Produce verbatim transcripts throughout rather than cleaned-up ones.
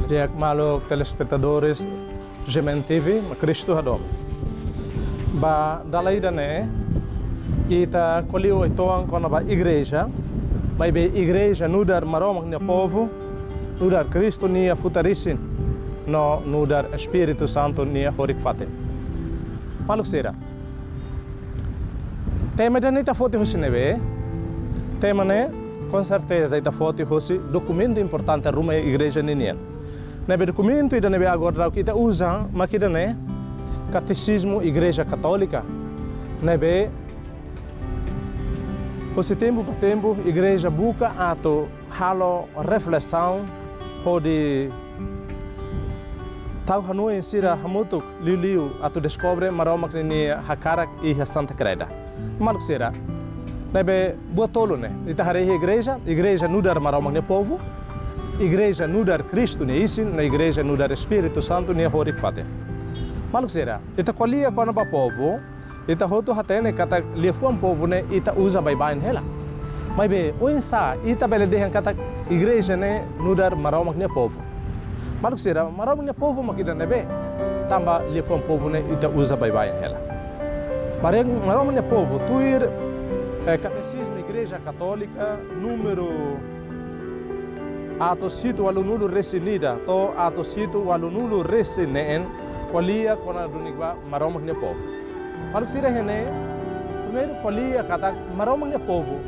Di'ak maluk telespetadores G M N T V, Kristu Hadomi. Ba dala ida-ne'e, ita ko'alia uitoan kona-ba igreja, maibé igreja nu'udar Maromak nia povu, nu'udar Kristu nia futar isin, no nu'udar Espíritu Santu nia horik-fatin. Maluk sira, tema ida-ne'e ita foti hosi ne'ebé? Tema ne'e, com certeza, ita foti hosi dokumentu importante ruma igreja ninian. Ne'ebé dokumentu ida ne'ebé agora daudaun ita uza, mak ida-ne'e, Katesizmu Igreja Katólika. Ne'ebé, hosi tempu ba tempu, igreja buka atu halo reflesaun, hodi tau hanoin sira hamutuk liuliu atu deskobre Maromak ninia hakarak iha Santa Kreda. Maluk sira, ne'ebé buat tolu ne'e, ita haree igreja, igreja nu'udar Maromak nia povu, igreja nu'udar Kristu nia isin, no igreja nu'udar Espíritu Santu nia horik-fatin. Maluk sira, ita ko'alia kona-ba povu, ita hotu hatene katak liafuan povu ne'e ita uza baibain hela. Maibé, oinsá ita bele dehan katak igreja ne'e nu'udar Maromak nia povu? Maluk sira, Maromak nia povu mak ida ne'ebé? Tanba liafuan povu ne'e ita uza baibain hela. Mare-, Maromak nia povu, tuir, eh, Katesizmu Igreja Katólika, númeru atus hitu ualunulu resin ida, to'o atus hitu ualunulu resin neen, ko'alia kona duni ba Maromak nia povu. Maluk sira, iha ne'e, primeiru ko'alia katak Maromak nia povu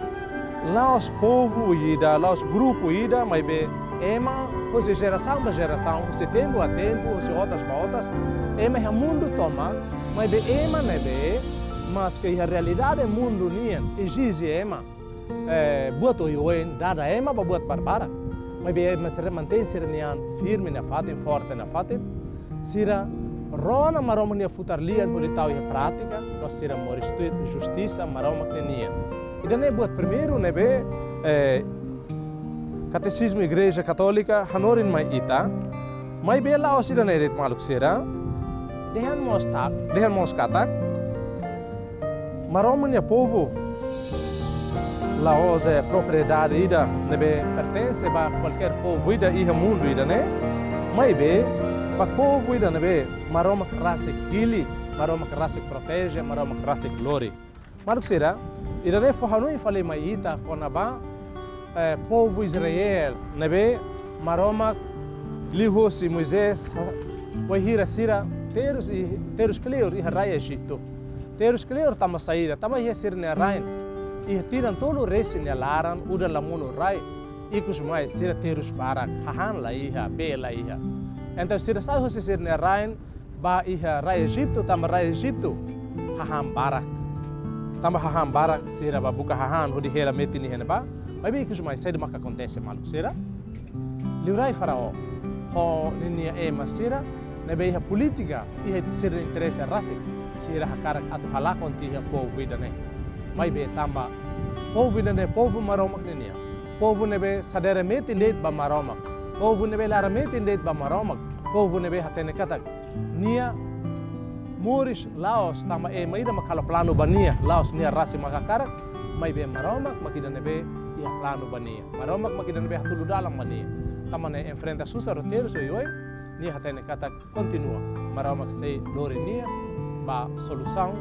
la'ós povu ida, la'ós grupu ida, maibé ema hosi jerasaun ba jerasaun, hosi tempu ba tempu, hosi otas ba otas, ema iha mundu tomak, maibé ema ne'ebé, maske iha realidade mundu nian ezije ema, eh, buat oioin, dada ema ba buat barbarak. Maibé ema sira mantein sira-nia an firme nafatin, forte nafatin. Sira rona Maromak nia futar lian hodi tau iha prátika, no sira moris tuir justisa Maromak ninian. Ida-ne'e buat primeiru ne'ebé, eh, Katesizmu Igreja Katólika hanorin mai ita. Maibé la'ós ida-ne'e de'it, maluk sira. Dehan mós tak, dehan mós katak Maromak nia povu la'ós, eh, propriedade ida ne'ebé pertense ba kualkér povu ida iha mundu ida-ne'e. Maibé ba povu ida ne'ebé Maromak rasik hili, Maromak rasik proteje, Maromak rasik lori. Maluk sira, ida-ne'e fó hanoin fali mai ita kona-ba, eh, povu Israel ne'ebé Maromak liuhosi Moisés ha-, wainhira sira terus i, terus kleur iha rai Ejitu. Terus kleur tanba saida? Tanba iha sira-nia rain, iha tinan tolu resin nia laran, udan la monu rai, ikusmai sira terus barak, hahán la iha, bee la iha. Entaun sira sai hosi sira-nia rain, ba iha rai Ejitu, tanba rai Ejitu hahán barak. Tanba hahán barak, sira ba buka hahán hodi hela metin iha ne'ebá. Maibé ikusmai saida maka akontese, maluk sira? Liurai Faraó ho ninia ema sira ne'ebé iha polítika, iha sira interese rasik, sira hakarak atu halakon tiha povu ida-ne'e. Maibé tanba povu ida-ne'e povu Maromak ninian, povu ne'ebé sadere metin de'it ba Maromak, povu ne'ebé laran metin de'it ba Maromak, povu ne'ebé hatene katak nia moris la'ós tanba ema ida mak halo planu ba nia, la'ós nia rasik mak hakarak, maibé Maromak mak ida ne'ebé iha planu ba nia. Maromak mak ida ne'ebé hatudu dalan ba nia. Tanba nia enfrenta susar no terus oioin, nia hatene katak kontinua Maromak sei lori nia ba solusaun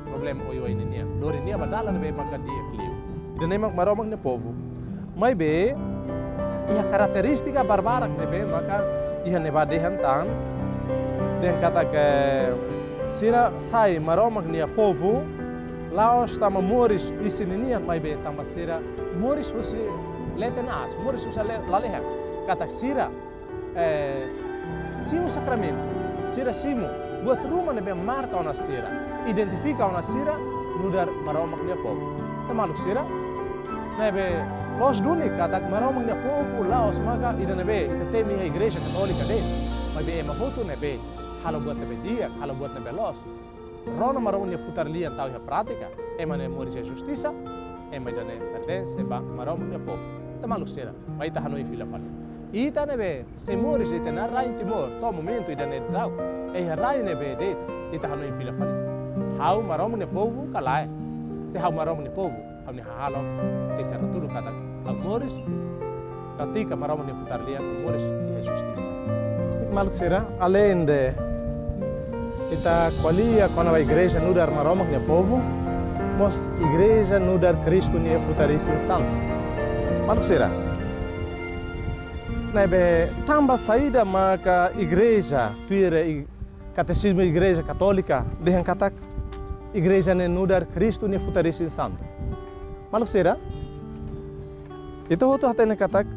problema oioin ninian. Lori nia ba dalan ne'ebé maka di'ak liu. Ida-ne'e mak Maromak nia povu. Maibé iha karakterístika barbarak ne'ebé maka iha ne'ebá dehan tan, dehan katak sira sai Maromak nia povu la'ós tanba moris isin ninian, maibé tanba sira moris husi leten aas, moris husi le-, lalehan. Katak sira, eh, simu sakramentu, sira simu buat ruma ne'ebé marka ona sira, identifika ona sira nu'udar Maromak nia povu. Ita maluk sira, ne'ebé loos duni katak Maromak nia povu la'ós maka ida ne'ebé ita temi iha Igreja Katólika de'it, maibé ema hotu ne'ebé halo buat ne'ebé di'ak, halo buat ne'ebé loos, rona Maromak nia futar lian tau iha prátika, ema ne'e moris iha justisa, ema ida-ne'e pertense ba Maromak nia povu. Ita maluk sira, mai ita hanoin fila fali. Ita ne'ebé sei moris iha ita-nia rain Timor, to'o momentu ida-ne'e daudaun, iha rain ne'ebé de'it, ita hanoin fila fali. Ha'u Maromak nia povu ka lae? Se ha'u Maromak nia povu, ha'u-nia hahalok tenke ser hatudu katak ha'u moris pratika Maromak nia futar-lian, moris iha justisa. Maluk sira, aleinde ita ko'alia kona-ba igreja nu'udar Maromak nia povu, mós igreja nu'udar Kristu nia futar isin santu. Maluk sira, ne'ebé tanba saida maka igreja tuir i-, Katesizmu Igreja Katólika dehan katak igreja ne'e nu'udar Kristu nia futar isin santu? Maluk sira, ita hotu hatene katak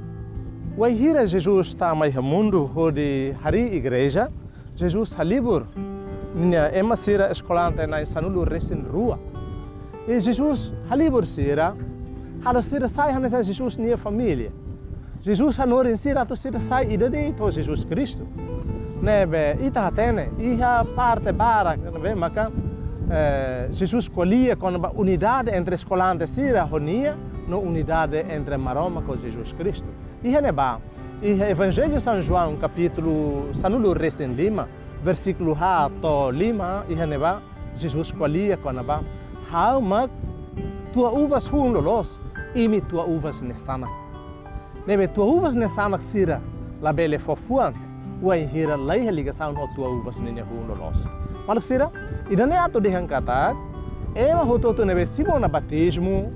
wainhira Jesus tama iha mundu hodi harii igreja, Jesus halibur ninia ema sira eskolante na'in sanulu-resin-rua. I Jesus halibur sira, halo sira sai hanesan Jesus nia família. Jesus hanorin sira atu sira sai ida de'it ho Jesus Kristu. Ne'ebé ita hatene, iha parte barak ne'ebé maka, eh, Jesus ko'alia kona-ba unidade entre eskolante sira ho nia, no unidade entre Maromak ho Jesus Kristu. Iha ne'ebá, iha Evanjellu São João kapítulu sanulu-resin-lima, versíkulu haat to'o lima, iha ne'ebá Jesus ko'alia kona-ba: Ha'u mak tua-uvas hun loloos, imi tua-uvas nesanak. Ne'ebé tua-uvas nesanak sira labele fó fuan wainhira laiha ligasaun ho tua-uvas ninia hun loloos. Maluk sira, ida-ne'e atu dehan katak ema hotu-hotu ne'ebé simu ona batizmu,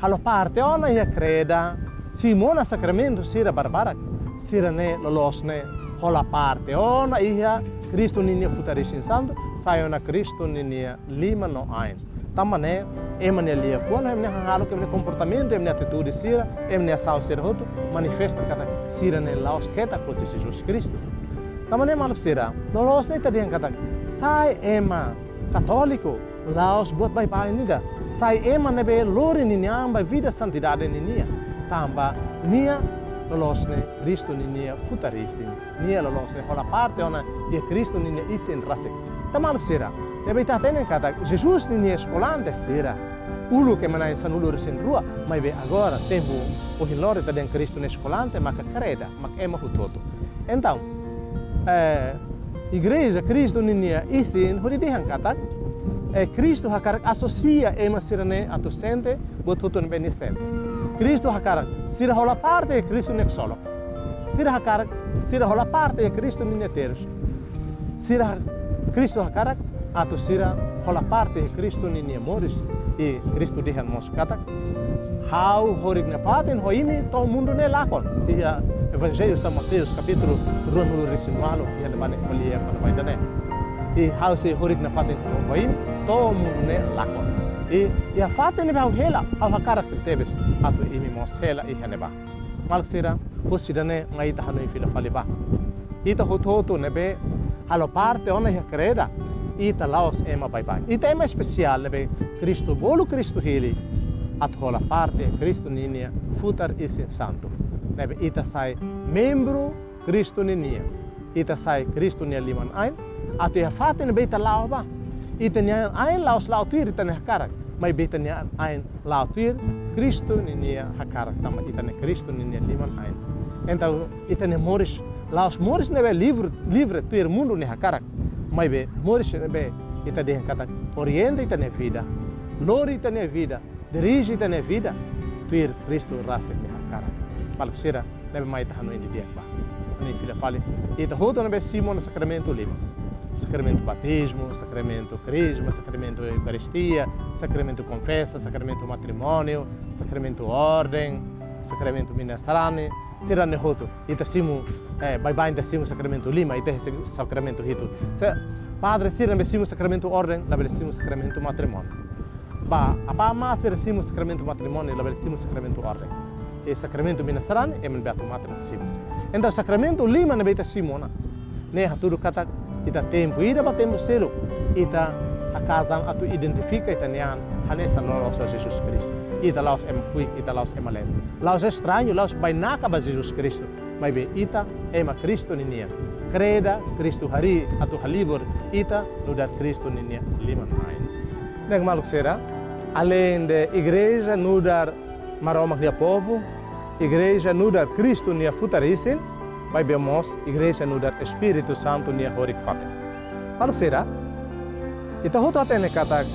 halo parte ona iha kreda, simu ona sakramentu sira barbarak, sira-ne'e loloos ne'e hola parte ona iha Kristu ninia futar isin santu, sai ona Kristu ninia liman no ain. Tanba ne'e, ema nia liafuan, ema nia hahalok, ema nia komportamentu, ema nia atitude sira, ema nia asaun sira hotu manifesta katak sira-ne'e la'ós ketak husi Jesus Kristu. Tanba ne'e maluk sira, loloos ne'e ita dehan katak sai ema katóliku la'ós buat baibain ida. Sai ema ne'ebé lori ninia an ba vida santidade ninian. Tanba nia loloos ne'e Kristu ninia futar isin. Nia loloos ne'e hola parte ona iha Kristu ninia isin rasik. Entaun maluk sira, ne'ebé ita hatene katak Jesus ninia eskolante sira uluk ema na'in sanulu-resin-rua, maibé agora tempu ohin loron ita dehan Kristu nia eskolante maka kreda, maka ema hotu-hotu. Entaun, eh, igreja Kristu ninia isin hodi dehan katak, eh, Kristu hakarak asosia ema sira-ne'e atu sente buat hotu ne'ebé nia sente. Kristu hakarak sira hola parte Kristu nia ksolok. Sira hakarak sira hola parte iha Kristu ninia terus. Sira ha-, Kristu hakarak atu sira hola parte iha Kristu ninia moris. I Kristu dehan mós katak: Ha'u horik nafatin ho imi to'o mundu ne'e lakon. Iha Evanjellu São Mateus kapítulu ruanulu-resin-ualu, iha ne'ebá nia ko'alia kona-ba ida-ne'e. I ha'u sei horik nafatin ho, ho imi to'o mundu ne'e lakon. I iha fatin ne'ebé ha'u hela, ha'u hakarak tebes atu imi mós hela iha ne'ebá. Maluk sira, husi ida-ne'e mai ita hanoin fila fali ba. Ita hotu-hotu ne'ebé halo parte ona iha kreda, ita la'ós ema baibain. Ita ema espesiál ne'ebé Kristu bolu, Kristu hili atu hola parte Kristu ninia futar isin santu. Ne'ebé ita sai membru Kristu ninian. Ita sai Kristu nia liman-ain, atu iha fatin ne'ebé ita la'o ba, ita-nia ain la'ós la'o tuir ita-nia hakarak, maibé ita-nia ain la'o tuir Kristu ninia hakarak, tanba ita ne'e Kristu ninia liman-ain. Entaun, ita-nia moris la'ós moris ne'ebé livre, livre tuir mundu nia hakarak, maibé moris ne'ebé ita dehan katak orienta ita-nia vida, lori ita-nia vida, dirije ita-nia vida tuir Kristu rasik nia hakarak. Maluk sira, ne'ebé mai ita hanoin didi'ak ba. Hanoin fila fali. Ita hotu ne'ebé simu ona sakramentu lima. Sakramentu batizmu, sakramentu krizma, sakramentu eukaristia, sakramentu konfesa, sakramentu matrimóniu, sakramentu orden, sakramentu mina sarani, sira-ne'e hotu. Ita simu, eh, baibain ita simu sakramentu lima, ita simu sakramentu hitu. Se padre sira ne'ebé simu sakramentu orden, labele simu sakramentu matrimóniu. Ba, apá amá sira simu sakramentu matrimóniu, labele simu sakramentu orden. I sakramentu mina sarani, ema ne'ebé atu mate mak simu. Entaun sakramentu lima ne'ebé ita simu ona, ne'e hatudu katak ita tempu ida ba tempu seluk, ita haka'as an atu identifika ita-nia an hanesan loloos Jesus Kristu. Ita la'ós ema fuik, ita la'ós ema leet. La'ós estrañu, la'ós bainaka ba Jesus Kristu. Maibé ita ema Kristu ninian. Kreda Kristu harii atu halibur ita nu'udar Kristu ninia liman-ain. Ne'e maluk sira, aleinde igreja nu'udar Maromak nia povu, igreja nu'udar Kristu nia futar isin, maibé mós igreja nu'udar Espíritu Santu nia horik-fatin. Maluk sira, ita hotu hatene katak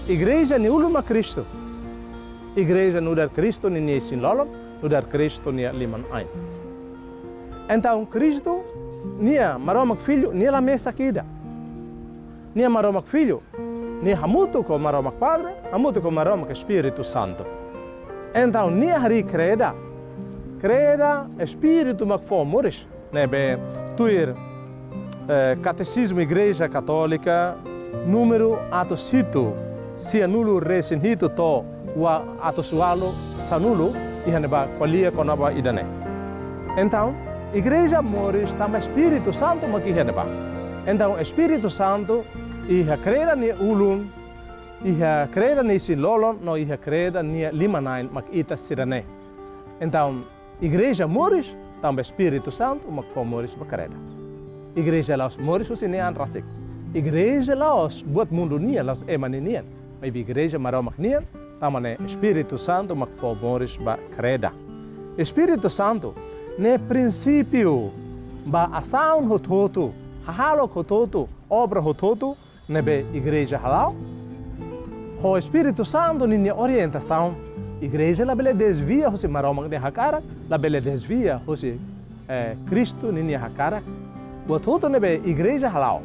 igreja nia ulun mak Kristu. Igreja nu'udar Kristu ninia isin-lolon, nu'udar Kristu nia liman-ain. Entaun Kristu, nia Maromak Filho, nia la mesak ida. Nia Maromak Filho, nia hamutuk ho Maromak Padre, hamutuk ho Maromak Espíritu Santu. Entaun nia harii kreda, kreda Espíritu mak fó moris. Ne'ebé tuir, eh, Katesizmu Igreja Katólika, númeru atus hitu sianulu-resin-hitu to'o atus ualu sanulu, iha ne'ebá ko'alia kona-ba ida-ne'e. Entaun, igreja moris tanba Espíritu Santu mak iha ne'ebá. Entaun, Espíritu Santu iha kreda nia ulun, iha kreda nia isin-lolon, no iha kreda nia liman-ain mak ita sira-ne'e. Entaun, igreja moris tanba Espíritu Santu mak fó moris ba kreda. Igreja la'ós moris husi nia an rasik. Igreja la'ós buat mundu nian, la'ós ema ninian. Maibé igreja Maromak nian, tanba ne'e Espíritu Santu mak fó moris ba kreda. Espíritu Santu ne'e prinsípiu ba asaun hotu-hotu, hahalok hotu-hotu, obra hotu-hotu ne'ebé igreja hala'o. Ho Espíritu Santu ninia orientasaun, igreja labele dezvia husi Maromak nia hakarak, labele dezvia husi, eh, Kristu ninia hakarak. Buat hotu ne'ebé igreja hala'o,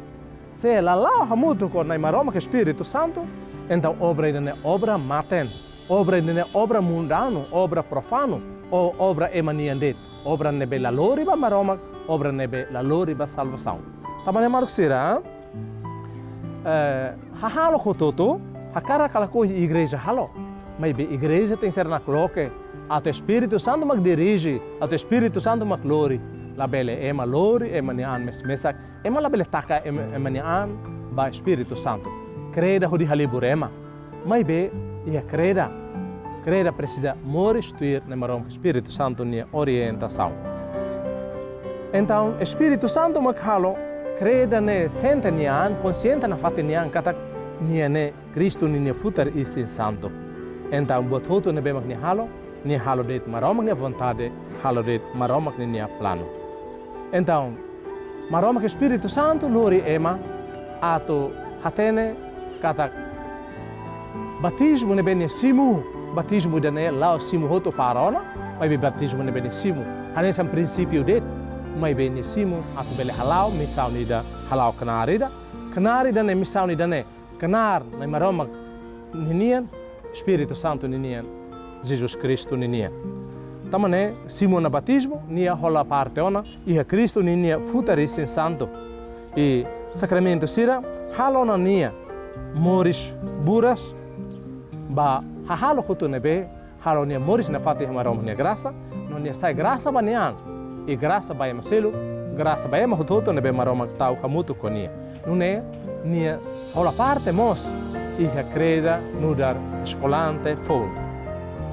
se la la'o hamutuk ho Na'i Maromak Espíritu Santu, entaun obra ida-ne'e obra maten, obra ida-ne'e obra mundanu, obra profanu, ou obra ema nian de'it, obra ne'ebé la lori ba Maromak, obra ne'ebé la lori ba salvasaun. Tanba ne'e maluk sira, eh, hahalok hotu-hotu hakarak ka lakohi igreja halo. Maibé igreja tenke ser nakloke atu Espíritu Santu mak dirije, atu Espíritu Santu mak lori. Labele ema lori ema nia an mes-mesak, ema labele taka ema, ema nia an ba Espíritu Santu. Kreda hodi halibur ema. Maibé iha kreda, kreda presiza moris tuir Na'i Maromak Espíritu Santu nia orientasaun. Entaun, Espíritu Santu mak halo kreda ne'e sente nia an, konsiente nafatin nia an katak nia ne'e Kristu ninia futar isin santu. Entaun, buat hotu ne'ebé mak nia halo, nia halo de'it Maromak nia vontade, halo de'it Maromak ninia planu. Entaun, Maromak Espíritu Santu lori ema atu hatene katak batizmu ne'ebé nia simu, batizmu ida-ne'e la'ós simu hotu para ona, maibé batizmu ne'ebé nia simu hanesan prinsípiu de'it, maibé nia simu atu bele hala'o misaun ida, hala'o knaar ida, knaar ida-ne'e, misaun ida-ne'e, knaar Na'i Maromak ninian, Espíritu Santu ninian, Jesus Kristu ninian. Tanba ne'e, simu ona batizmu, nia hola parte ona iha Kristu ninia futar isin santu. I sakramentu sira halo ona nia moris buras ba hahalok hotu ne'ebé halo nia moris nafatin iha Maromak nia grasa, no nia sai grasa ba nia an, i grasa ba ema seluk, grasa ba ema hotu-hotu ne'ebé Maromak tau hamutuk ho nia. Nune'e nia hola parte mós iha kreda nu'udar eskolante foun.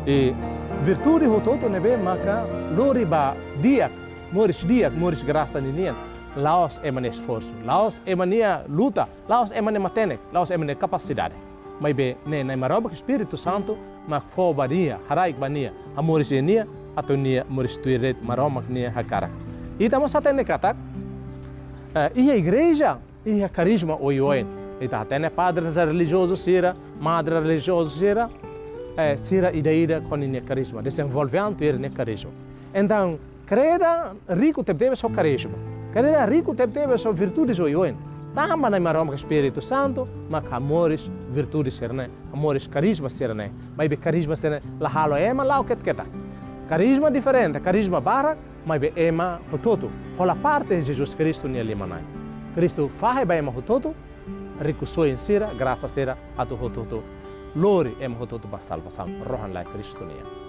I virtude hotu-hotu ne'ebé maka lori ba di'ak, moris di'ak, moris grasa ninian, la'ós ema nia esforsu, la'ós ema nia luta, la'ós ema nia matenek, la'ós ema nia kapasidade. Maibé ne'e Na'i Maromak Espíritu Santu mak fó ba nia, haraik ba nia, hamoris iha nia, atu nia moris tuir de'it Maromak nia hakarak. Ita mós hatene katak, eh, iha igreja, iha karizma oioin. Ita hatene padre relijiozu sira, madre relijiozu sira, eh, sira ida-idak ho ninia karizma, dezenvolve an tuir nia karizma. Entaun, kreda riku tebetebes ho karizma. Kreda riku tebetebes ho virtudes oioin. Tanba Na'i Maromak Espíritu Santu mak hamoris virtude sira-ne'e, hamoris karizma sira-ne'e. Maibé karizma sira-ne'e la halo ema la'o ketak-ketak. Karizma diferente, karizma barak, maibé ema hotu-hotu hola parte Jesus Kristu nia liman-na'in. Kristu fahe ba ema hotu-hotu rikusoin sira, grasa sira, atu hotu-hotu lori ema hotu-hotu ba salvasaun rohan-laek Kristu nian.